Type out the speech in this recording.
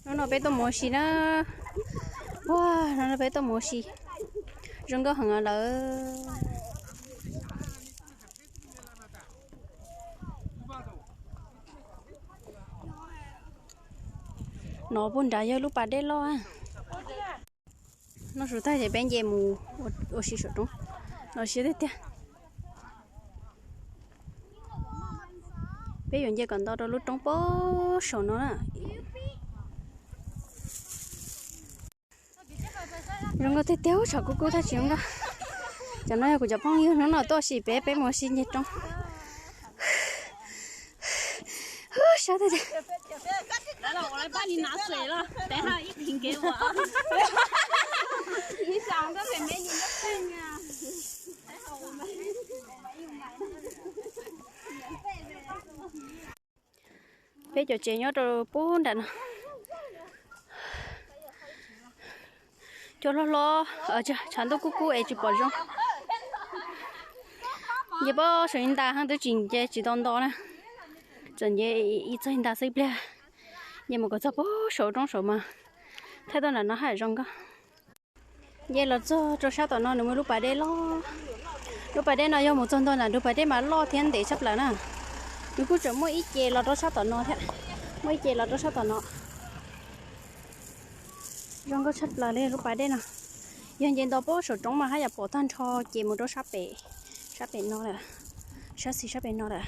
Hnub no peb tuaj mus ua si na. Ua, hnub no peb tuaj mus ua si. Zoo nkauj heev lawm. No puag nrad yog lub pas dej loj. Noj su tag ces peb nce mus ua si saum roob. No siab tiag tiag. Peb yuav nce kom nto rau lub roob puag saum no na. Zoo nkauj tiag tiag, tshav kub kub tab sis zoo nkauj. Cov no yog kuv cov phooj ywg hnub no tuaj ua si peb, peb mus ua si nce roob. Sab tiag tiag. Peb cov tsev nyob rau puag nram no. Cua hlob hlob, tshav ntuj kub kub es tsis pom zoo. Nce puag saum ib nta heev twb tsis nce tsis tau nto na. Txawm nce ib txog ib nta xwb ib pliag. Nce mus kom txog puag saum roob saud mas thaij tuaj nram no haj zoo nkauj. Nce los txog rau sab tom no nws muaj lub pas dej loj. Lub pas dej no yog mus txog nto nram ntug pas dej mas loj thiab ntev tshaj plaws na. Nws kuj tseem muaj ib ce los rau sab tom no thiab. Muaj ib ce los rau sab tom no. Zoo nkauj tshaj plaws li lub pas dej no. Yog nce nto puag saum roob mas haj yam pom tag nrho ces mus rau sab pem, sab pem no lawm, sab xis sab pem no lawm.